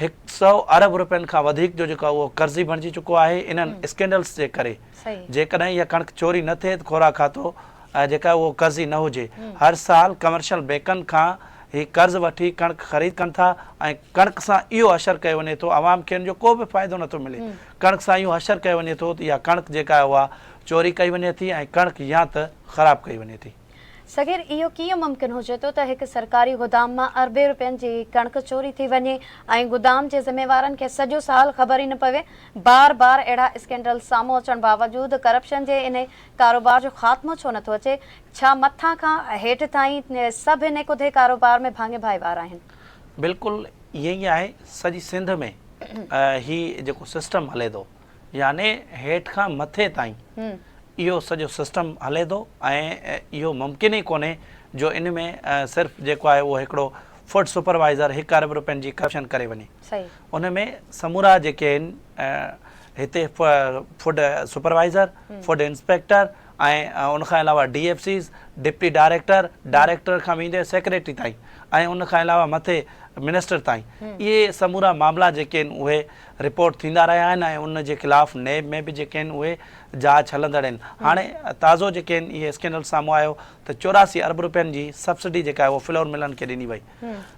هڪ سئو ارب روپين کان وڌيڪ جو جيڪو آهي اهو قرضي بڻجي چڪو آهي انهن اسڪينڊلز جي ڪري جيڪڏهن اها ڪڻڪ چوري نه ٿئي ته خوراڪ کاتو جيڪا اهو قرضي نه هجي هر سال ڪمرشل بينڪن کان هي قرض وٺي ڪڻڪ خريد ڪن ٿا ۽ ڪڻڪ سان اهو حشر ڪيو وڃي ٿو عوام کي ان جو ڪو به فائدو نٿو ملي ڪڻڪ سان اهو حشر ڪيو وڃي ٿو ته اها ڪڻڪ جيڪا آهي اها چوري ڪئي وڃي ٿي ۽ ڪڻڪ يا ته خراب ڪئي وڃي ٿي. صغير اهو ڪيئن ممڪن هجي ٿو ته هڪ سرڪاري گودام مان اربين روپين جي ڪڻڪ چوري ٿي وڃي ۽ گودام جي ذميوارن کي سڄو سال خبر ئي نه پوي، بار بار اهڙا اسڪينڊل سامهون اچڻ باوجود ڪرپشن جي انهي ڪاروبار جو خاتمو ڇو نٿو اچي، ڇا مٿان کان هيٺ تائين سڀ انهي ڪڌي ڪاروبار ۾ ڀاڱي ڀائيوار آهن؟ بلڪل ائين ئي آهي سڄي سنڌ ۾ هي جيڪو سسٽم هلي ٿو يعني هيٺ کان مٿي تائين اهو سڄو سسٽم هلي ٿو ۽ اهو ممڪن ئي ڪونهي جو ان ۾ صرف جيڪو آهي اهو هڪڙو فوڊ سپروائيزر هڪ ارب روپين جي ڪرپشن ڪري وڃي ان ۾ سمورا جيڪي آهن هتي فوڊ سپروائيزر فوڊ انسپيڪٽر ۽ ان کان علاوه D F Cs, deputy director, director کان ويندي سيڪريٽري تائين ۽ ان کان علاوه مٿي منسٽر تائين اهي سمورا معاملا جيڪي آهن اهي رپورٽ ٿيندا رهيا آهن ۽ ان جي خلاف نيب ۾ به جيڪي آهن اهي جاچ هلندڙ آهن هاڻي تازو جيڪي آهن اهي اسڪينڊل سامهون آيو ته 84 ارب روپين جي سبسڊي جيڪا آهي اهو فلور ملن کي ڏني وئي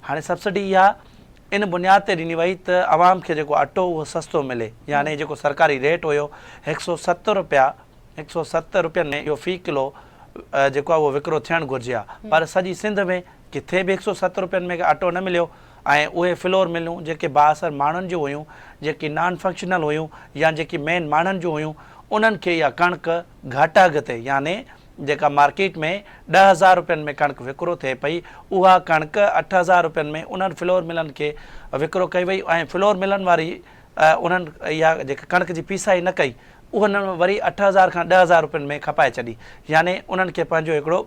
هاڻي سبسڊي اها ان بنياد تي ڏني وئي ته عوام کي جيڪو اٽو اهو سستو ملي يعني جيڪو سرڪاري ريٽ هيو 107 روپيا 107 روپين ۾ اهو في ڪلو جيڪو آهي اهو وڪرو ٿيڻ گهرجي ها پر سڄي سنڌ ۾ ڪٿي به 107 روپين ۾ اٽو نه مليو ۽ اهي فلور ملون جيڪي بااثر ماڻهن جون هيون، جيڪي نان فنڪشنل هيون يا جيڪي مين ماڻهن جون هيون انهن کي اها ڪڻڪ گهٽ اگهه تي يعني جيڪا مارڪيٽ ۾ 10,000 روپين ۾ ڪڻڪ وڪرو ٿئي پئي اها ڪڻڪ 8,000 روپين ۾ انهن فلور ملن کي وڪرو ڪئي وئي ۽ فلور ملن واري انهن اها جيڪا ڪڻڪ جي پيسائي نه ڪئي انهن وري 8,000 کان 10,000 روپين ۾ کپائي ڇڏي يعني انهن کي پنهنجو هڪڙو.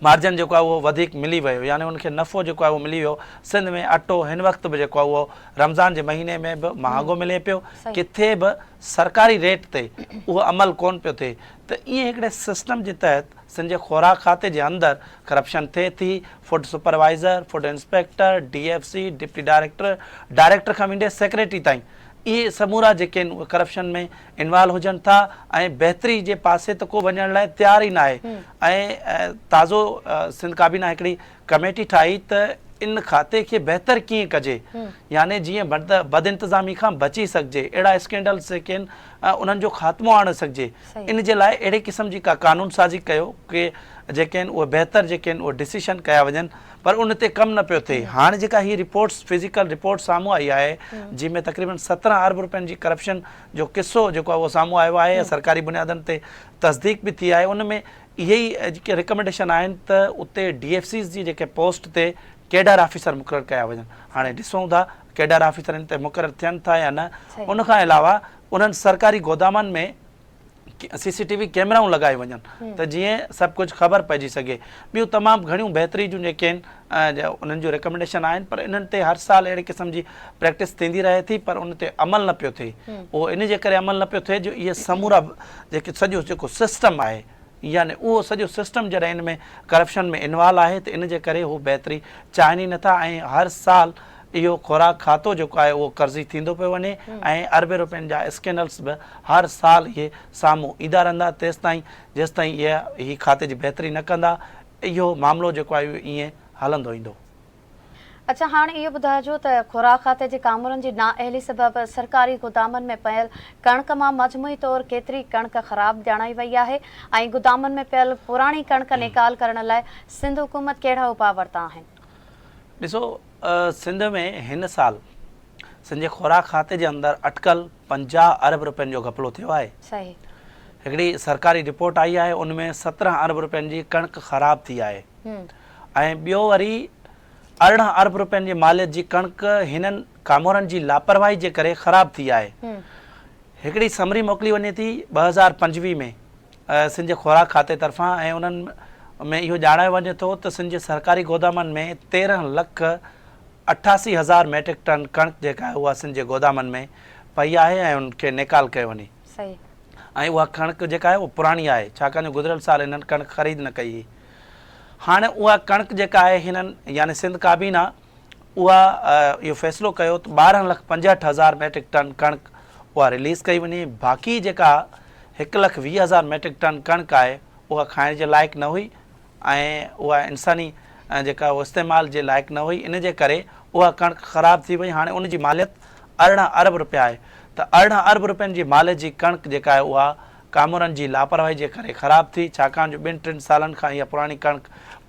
مارجن جيڪو آهي اهو وڌيڪ ملي ويو يعني ان کي نفعو جيڪو آهي اهو ملي ويو. سنڌ ۾ اٽو هن وقت به جيڪو آهي اهو رمضان جي مهيني ۾ به مهانگو ملي پيو، ڪٿي به سرڪاري ريٽ تي اهو عمل ڪونه پيو ٿئي ته ائين هڪڙي سسٽم جي تحت سنڌ جي خوراڪ کاتي جي اندر ڪرپشن ٿئي ٿي، food supervisor, food inspector, D F C, deputy director, director کان ويندي سيڪريٽري تائين اهي سمورا جيڪي آهن اهي ڪرپشن ۾ انوالو هجن ٿا ۽ بهتري جي پاسي ته ڪو وڃڻ لاء تيار ئي ناهي ۽ تازو سنڌ ڪابينا هڪڙي ڪميٽي ٺاهي ته ان کاتي کي بهتر ڪيئن ڪجي يعني جيئن بدانتظامي کان بچي سگهجي اهڙا اسڪينڊلز جيڪي آهن انهن جو خاتمو آڻي سگهجي ان جي لاء اهڙي قسم جي ڪا قانون سازي ڪيو ڪي جيڪي آهن اهي بهتر جيڪي آهن اهي ڊسيشن ڪيا وڃن پر ان تي ڪم نه پيو ٿئي هاڻ جيڪا هي رپورٽس فزيڪل رپورٽ سامهون آئي آهي جنهن ۾ تقريبن 17 ارب روپين جي ڪرپشن جو قصو جيڪو آهي اهو سامهون آيو آهي ۽ سرڪاري بنيادن تي تصديق به ٿي آهي ان ۾ اهي ئي جيڪي ريڪمينڊيشن آهن ته اتي ڊي ايف سيز جي جيڪي پوسٽ تي ڪيڊر آفيسر مقرر ڪيا وڃن هاڻي ڏسون ٿا ڪيڊر آفيسر ان تي مقرر ٿين ٿا يا نه ان کان علاوه انهن سرڪاري گودامن ۾ سي سي ٽي وي ڪيمرائون لڳايون وڃن ته جيئن سڀ ڪجهه خبر پئجي سگهي. ٻيون تمام گهڻيون بهتري جون جيڪي آهن انهن جون ريڪمينڊيشن آهن پر انهن تي هر سال اهڙي قسم جي پريڪٽس ٿيندي رهي ٿي پر ان تي عمل نه پيو ٿئي. اهو ان جي ڪري عمل نه پيو ٿئي جو اهي سمورا جيڪي سڄو جيڪو سسٽم آهي يعني اهو سڄو سسٽم جڏهن ان ۾ ڪرپشن ۾ انوالو آهي ته ان جي ڪري هو بهتري چاهين ئي نٿا ۽ هر سال اهو خوراڪ کاتو جيڪو آهي اهو قرضي ٿيندو پيو وڃي ۽ اربين روپين جا اسڪينڊلز به هر سال اهي سامهون ايندا رهندا تيستائين جيستائين اهي هي کاتي جي بهتري نه ڪندا اهو معاملو جيڪو آهي اهو ائين هلندو ايندو. اڇا هاڻ اهو ٻڌائجو ته خوراڪ کاتي جي ڪامورن جي نااهلي سبب سرڪاري گودامن ۾ پيل ڪڻڪ مان مجموعي طور ڪيتري ڪڻڪ خراب ڄاڻائي وئي آهي ۽ گودامن ۾ پيل پراڻي ڪڻڪ نيڪال ڪرڻ لاء سنڌ حڪومت ڪهڙا اپاء ورتا آهن؟ ڏسو سنڌ ۾ هن سال سنڌ جي خوراڪ کاتي جي اندر اٽڪل 50 ارب روپين جو گهپلو ٿيو آهي. صحيح. هڪڙي سرڪاري رپورٽ آئي آهي ان ۾ 17 ارب روپين جي ڪڻڪ خراب ٿي آهي ۽ ٻيو وري 18 ارب روپين جي ماليت جي ڪڻڪ هنن ڪامورن جي لاپرواهي جي ڪري خراب ٿي آهي. هڪڙي سمري موڪلي وڃي ٿي 2025 ۾ سنڌ جي خوراڪ کاتي طرفان ۽ انهن ۾ اهو ڄاڻايو وڃي ٿو ته سنڌ جي سرڪاري گودامن ۾ 13 لک 88 هزار ميٽرڪ ٽن ڪڻڪ جيڪا آهي اها سنڌ جي گودامن ۾ پئي آهي ۽ ان کي نيڪال ڪيو وڃي ۽ اها ڪڻڪ جيڪا آهي اها پراڻي آهي ڇاڪاڻ جو گذريل سال هنن ڪڻڪ خريد نه ڪئي هئي هاڻي اها ڪڻڪ جيڪا آهي هنن يعني سنڌ ڪابينا اها اهو فيصلو ڪيو ته 12 لک 65 هزار ميٽرڪ ٽن ڪڻڪ اها رليز ڪئي وڃي باقي جيڪا هڪ لک 20 هزار ميٽرڪ ٽن ڪڻڪ آهي اها کائڻ جي لائق نه هئي ۽ اها انساني جيڪا اهو استعمال جي لائق نه هئي ان جي ڪري اها ڪڻڪ خراب ٿي وئي هاڻي ان جي ماليت 18 ارب رپيا آهي ته 18 ارب رپين جي ماليت جي ڪڻڪ جيڪا آهي اها ڪامورن جي لاپرواهي جي ڪري خراب ٿي ڇاڪاڻ جو ٻن ٽن سالن کان اها پراڻي ڪڻڪ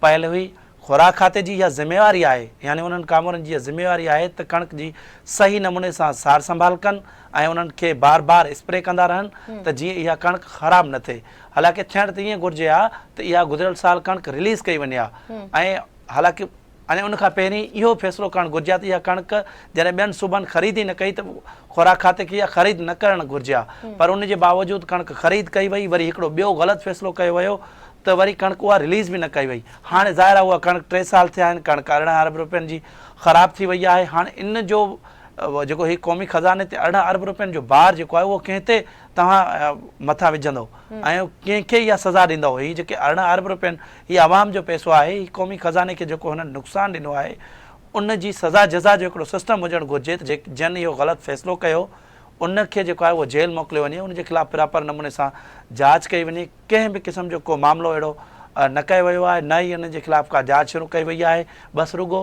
پيل هئي خوراڪ کاتي جي اها ذميواري آهي يعني انهن ڪامورن جي اها ذميواري آهي ته ڪڻڪ جي صحيح نموني سان سار سنڀال ڪن ۽ انهن کي بار بار اسپري ڪندا رهن ته جيئن اها ڪڻڪ خراب نه ٿئي حالانڪه ٿيڻ ته ائين گهرجي ها ته اها گذريل سال ڪڻڪ رليز ڪئي وڃي ها ۽ حالانڪه ۽ ان کان پهرين اهو فيصلو ڪرڻ گهرجي ها ته اها ڪڻڪ جڏهن ٻين صوبن خريد ئي نه ڪئي ته خوراڪ کاتي کي اها خريد نه ڪرڻ گهرجي ها پر ان جي باوجود ڪڻڪ خريد ڪئي وئي وري هڪڙو ٻيو غلط فيصلو ڪيو ويو ته وري ڪڻڪ اها رليز به نه ڪئي وئي. هاڻي ظاهر آهي اها ڪڻڪ ٽي سال ٿيا آهن ڪڻڪ 18 ارب روپين جي خراب ٿي وئي آهي. هاڻي ان جو جيڪو هي قومي خزاني تي 18 ارب روپين جو بار جيڪو آهي اهو ڪنهن تي توهان مٿان وجهندو ۽ ڪنهن کي اها سزا ڏيندو. هي جيڪي 18 ارب روپين هي عوام جو پئسو آهي هي قومي خزاني کي جيڪو هنن نقصان ڏنو آهي ان جي سزا جزا جو هڪڙو سسٽم هجڻ گهرجي ته جن اهو غلط فيصلو ڪيو ان کي جيڪو آهي اهو جيل موڪليو وڃي ان جي خلاف پراپر نموني سان جاچ ڪئي وڃي. ڪنهن به قسم جو ڪو معاملو اهڙو نه ڪيو ويو آهي نه ئي انهن جي خلاف ڪا جاچ شروع ڪئي وئي آهي بس رڳو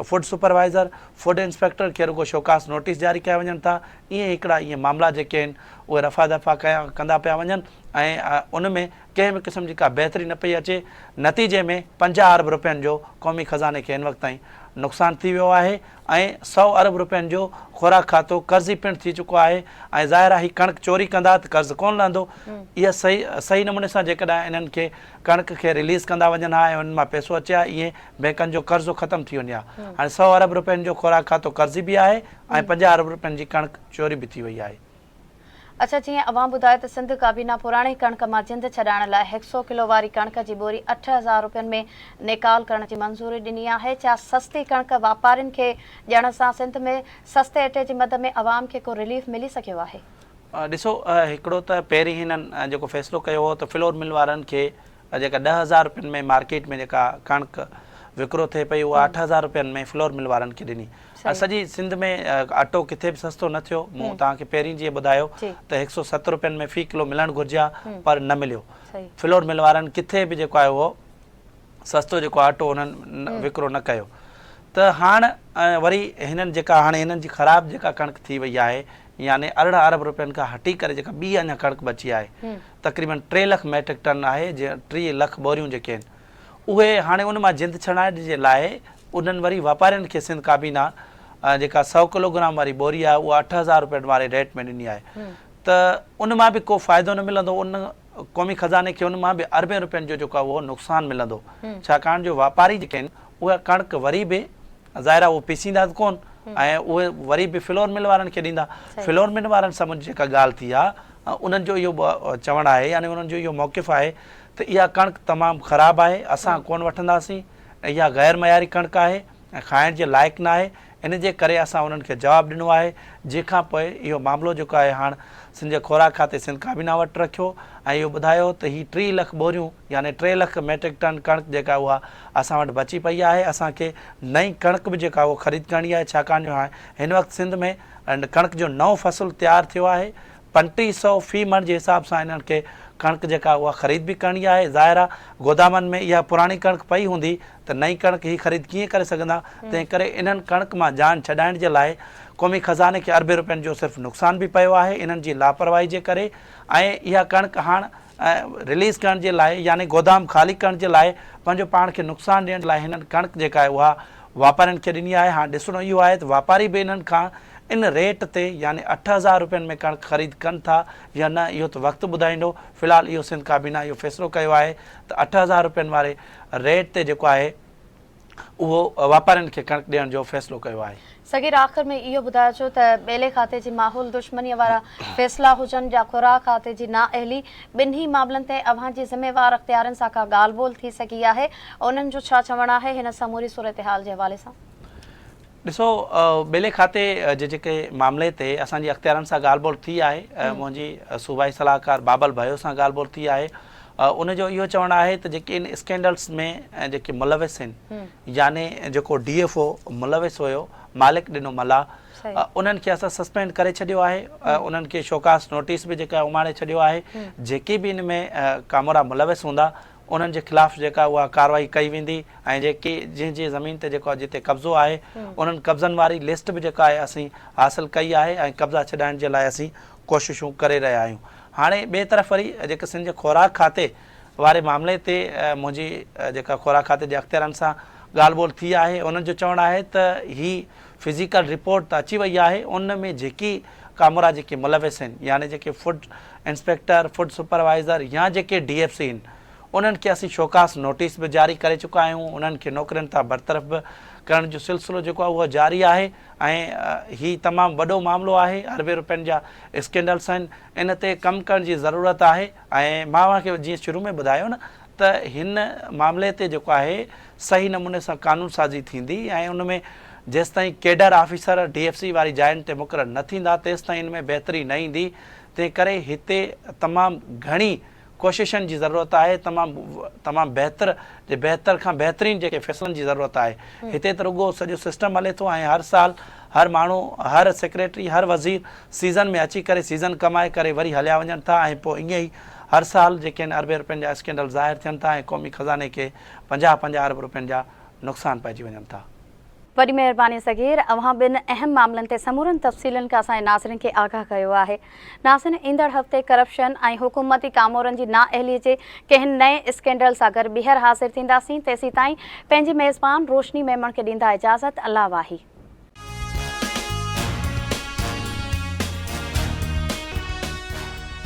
فوڊ سپروائيزر فوڊ انسپيڪٽر کي رڳو شوڪاس نوٽيس جاري ڪيا وڃن ٿا ائين هڪڙا ائين معاملا جيڪي آهن اهي رفع دفع ڪيا ڪندا پيا وڃن ۽ ان ۾ ڪنهن به قسم جي ڪا بهتري نه پئي اچي نتيجي ۾ 50 ارب روپين جو قومي خزاني کي هن وقت تائين نقصان ٿي ويو آهي ۽ سئو ارب روپين جو خوراڪ کاتو قرضي پڻ ٿي چڪو آهي ۽ ظاهر آهي هي ڪڻڪ چوري ڪندا ته قرض ڪونه لهندو. اها صحيح صحيح نموني سان جيڪڏهن انهن کي ڪڻڪ کي رليز ڪندا وڃن ها ۽ انهن مان پئسو اچي ها ائين بينڪن جو قرضو ختم ٿي وڃي ها. هاڻي سئو ارب روپين جو خوراڪ کاتو قرضي به آهي ۽ 50 ارب روپين جي ڪڻڪ چوري به ٿي وئي آهي. اڇا جيئن اوهان ٻڌايو ته سنڌ ڪابينا پراڻي ڪڻڪ مان جند ڇڏائڻ لاء هڪ سئو ڪلو واري ڪڻڪ جي ٻوري 8000 روپين ۾ نيڪال ڪرڻ جي منظوري ڏني آهي ڇا سستي ڪڻڪ واپارين کي ڏيڻ سان سنڌ ۾ سستي اٽي جي مد ۾ عوام کي ڪو رليف ملي سگهيو آهي؟ ڏسو هڪڙو ته پهرين هنن جيڪو فيصلو ڪيو هو ته فلور مل وارن کي جيڪا 10000 روپين ۾ مارڪيٽ ۾ جيڪا ڪڻڪ وڪرو ٿئي پئي اها 8000 روپين ۾ فلور مل وارن کي ڏني ۽ سڄي سنڌ ۾ اٽو ڪٿي به سستو نه ٿيو مون توهان کي پهرين جيئن ٻڌايو ته هڪ سئو ست روپين ۾ في ڪلو ملڻ گهرجي ها پر نه مليو فلور مل وارن ڪٿي به جيڪو آهي اهو سستو جيڪو اٽو انهن وڪرو نه ڪيو ته هاڻ وري هنن جيڪا هاڻي هنن جي خراب جيڪا ڪڻڪ ٿي وئي آهي يعني 18 ارب روپين کان هٽي ڪري جيڪا ٻي اڃا ڪڻڪ بچي آهي تقريبن ٽي لک ميٽرڪ ٽن آهي جي 30 لک ٻوريون جيڪي آهن اهي هاڻي ان مان جند ڇڏائڻ جي لاء انهن وري واپارين کي سنڌ ڪابينا جيڪا سئو ڪلوگرام واري ٻوري آهي اها 8000 روپين واري ريٽ ۾ ڏني آهي ته ان مان به ڪو فائدو نه ملندو ان قومي خزاني کي ان مان به اربين روپين جو جيڪو آهي اهو نقصان ملندو ڇاڪاڻ جو واپاري جيڪي آهن اها ڪڻڪ وري به ظاهر آهي اهو پيسيندا ته ڪونه ۽ اهي وري به فلور مل وارن کي ڏيندا. فلور مل وارن سان منهنجي جيڪا ڳالهه ٿي آهي انهن جو اهو چوڻ آهي يعني انهن جو اهو موقف آهي ته اها ڪڻڪ تمام خراب آهي اسان ڪونه وٺنداسين ۽ اها غير معياري ڪڻڪ آهي ۽ کائڻ جي لائق نه آهي ان جي ڪري اسان انهن کي جواب ڏنو آهي جنهن کان پوء اهو معاملو جيڪو آهي هاڻ سنڌ جي خوراڪ کاتي سنڌ ڪابينا وٽ رکيو ۽ اهو ٻڌايو ته هي 30 لک ٻوريون يعني ٽي لک ميٽرڪ ٽن ڪڻڪ جيڪا اها اسان وٽ بچي پئي آهي اسان کي نئين ڪڻڪ به جيڪا اهو خريد ڪرڻي آهي ڇاڪاڻ جو هاڻي هن وقت سنڌ ۾ ڪڻڪ جو نئون فصل تيار ٿيو آهي 35 سئو في مڻ جي حساب سان انهن کي ڪڻڪ جيڪا اها خريد به ڪرڻي آهي ظاهر آهي گودامن ۾ اها پراڻي ڪڻڪ پئي هوندي ته نئين ڪڻڪ هي خريد ڪيئن ڪري سگهندا تنهن ڪري انهن ڪڻڪ مان جان ڇڏائڻ جي لاء قومي خزاني کي اربين روپين جو صرف نقصان به پيو آهي انهن جي لاپرواهي جي ڪري ۽ اها ڪڻڪ هاڻ رليز ڪرڻ جي لاء يعني گودام خالي ڪرڻ جي لاء پنهنجو پاڻ کي نقصان ڏيڻ لاء هنن ڪڻڪ جيڪا آهي اها واپارين کي ڏني آهي هاڻ ڏسڻو اهو آهي ته واپاري به انهن کان ان ريٽ تي يعني 8000 روپين ۾ ڪڻڪ خريد ڪن ٿا يا نه اهو ته وقت ٻڌائيندو في الحال اهو سنڌ ڪابينا اهو فيصلو ڪيو آهي ته 8000 روپين واري ريٽ تي جيڪو آهي اهو واپارين کي ڪڻڪ ڏيڻ جو فيصلو ڪيو آهي. صغير آخر ۾ اهو ٻڌائجو ته ٻيلي کاتي جي ماحول دشمنيء وارا فيصلا هجن يا خوراڪ کاتي جي نااهلي ٻنهي معاملن تي اوهان جي ذميوار اختيارين سان ڪا ڳالهه ٻولهه ٿي سگهي آهي انهن جو ڇا چوڻ آهي هن سموري صورتحال جي حوالي سان؟ ڏسو ٻيلي کاتي جي جيڪي معاملي تي اسان جي اختيارن سان ڳالهه ٻولهه ٿي آهي منهنجي صوبائي صلاحڪار بابل ڀيو سان ڳالهه ٻولهه ٿي آهي ان جو اهو چوڻ آهي ته جيڪي ان اسڪينڊلز ۾ جيڪي ملوث آهن يعني جيڪو ڊي ايف او ملوث هيو مالڪ ڏنو ملاح انهن کي اسان سسپينڊ ڪري ڇڏيو آهي انهن کي شوڪاس نوٽيس به جيڪا اماڻي ڇڏيو آهي جيڪي به ان ۾ ڪامورا ملوث هوندا انهن جي خلاف جيڪا اها ڪارروائي ڪئي ويندي ۽ جيڪي جنهن جي زمين تي جيڪو جتي قبضو آهي انهن قبضن واري لسٽ به جيڪا آهي اسين حاصل ڪئي آهي ۽ قبضا ڇڏائڻ جي لاء اسين ڪوششون ڪري رهيا آهيون هاڻي ٻئي طرف وري جيڪي سنڌ جي خوراڪ کاتي واري معاملي تي منهنجي جيڪا خوراڪ کاتي جي اختيارن سان ڳالهه ٻولهه ٿي آهي انهن جو چوڻ آهي ته هي فزيڪل رپورٽ ته اچي وئي آهي ان ۾ جيڪي ڪامورا جيڪي ملوث آهن يعني جيڪي فوڊ انسپيڪٽر فوڊ سپروائيزر يا جيڪي ڊي ايف سي آهن انهن کي اسين شوڪاس نوٽيس به جاري ڪري چڪا آهيون انهن کي نوڪرين تان برطرف به ڪرڻ جو سلسلو جيڪو آهي اهو جاري آهي ۽ هي تمام وڏو معاملو آهي اربين روپين جا اسڪينڊلس آهن ان تي ڪم ڪرڻ جي ضرورت آهي ۽ مان اوهان کي جيئن شروع ۾ ٻڌايو نه ته هن معاملي تي جيڪو آهي صحيح نموني سان قانون سازي ٿيندي ۽ ان ۾ جيستائين cadre officer D F C واري جاين تي مقرر نه ٿيندا تيستائين ان ۾ بهتري نه ايندي تنهن ڪري هتي تمام گهڻي ڪوششن جي ضرورت آهي تمام تمام بهتر جي بهتر کان بهترين جيڪي فيصلن جي ضرورت آهي هتي ته رڳو سڄو سسٽم هلي ٿو ۽ هر سال هر ماڻهو هر سيڪريٽري هر وزير سيزن ۾ اچي ڪري سيزن ڪمائي ڪري وري هليا وڃن ٿا ۽ پوء ائين ئي هر سال جيڪي آهن اربين روپين جا اسڪينڊل ظاهر ٿين ٿا ۽ قومي خزاني کي 50 50 ارب روپين جا نقصان پئجي وڃن ٿا. وڏي مهرباني صغير اوهان ٻن اهم معاملن تي سمورن تفصيلن کان اسان جي ناظرين کي آگاهه ڪيو آهي. ناظرين ايندڙ هفتي ڪرپشن ۽ حڪومتي ڪامورن جي نااهلي جي ڪنهن نئين اسڪينڊل سان گڏ ٻيهر حاضر ٿينداسين تيسيتائين پنهنجي ميزبان روشني ميمڻ کي ڏيندا اجازت الله واهي.